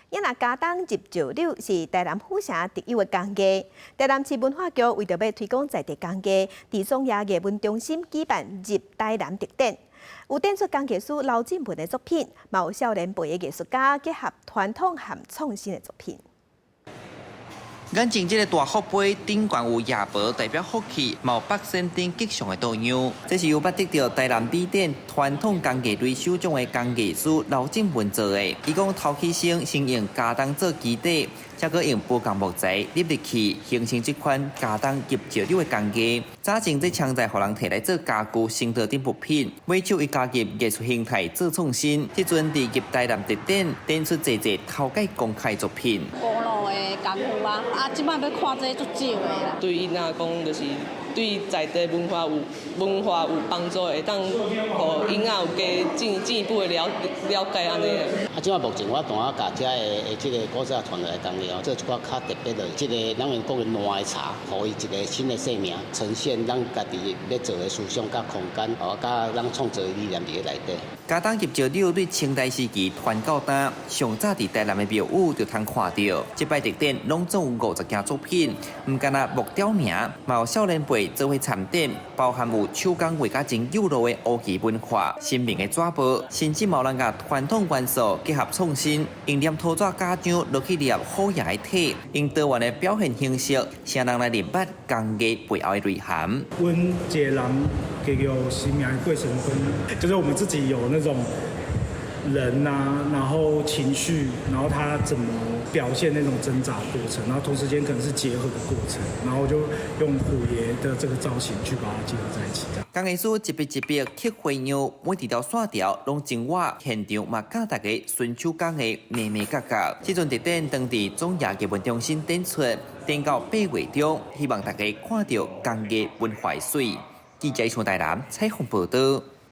因為加冬入石榴是台南府城特有的工藝。台南市文化局為著欲推廣在地工藝，佇總爺藝文中心舉辦入台南特展，有展出工藝師劉進文的作品，嘛有少年輩的藝術家結合傳統和創新的作品。眼前這個大福杯頂懸有夜婆代表福氣，嘛有八仙頂吉祥的圖樣。這是由捌得著台南美展傳統工藝類首獎的工藝師劉進文做的。伊講頭起先先用茄苳做基底，才閣用無仝木材入入去，形成這款茄苳入石榴的工藝。早前這槍材予人提來做家具、生活等物品，尾手伊加入藝術形態做創新。這陣佇入台南特展，展出濟濟頭擺公開作品。古老的功夫啊，啊，這擺欲看這足少的啦。對囡仔講，就是對在地文化有幫助，會當予囡仔有加進一步的了解按呢。啊，這擺目前我當下共遮的這个古早傳來的工藝哦，做一寡較特別的，這个咱用講的爛的茶，予伊一个新的生命，呈現咱家己欲做的思想佮空間，哦，佮咱創作的理念佇咧內底。茄苳入石榴對清代時期傳到今，上早佇台南的廟宇就通看著。這擺特展攏總有50件作品，毋干焦木雕爾，嘛有少年輩做伙參展，包含有手工畫甲真幼路的烏旗文化、神明的紙報，甚至嘛有人共傳統元素結合創新，用黏土紙膠漿落去捏虎爺的體，用多元的表現形式，請人來認捌工藝背後的內涵。阮一个人叫做生命的過程中，就是我們自己有那種人啊，然後情緒，然後他怎麼表現那種掙扎過程，然後同時間可能是結合的過程，然後就用虎爺的這個造型去把它結合在一起。工藝師一筆一筆刻花樣，每一條線條攏真活，現場嘛教大家純手工的眉眉角角。這陣特展當佇總爺藝文中心展出，展到8月中，希望大家看著工藝文化的媠。記者從台南採訪報導。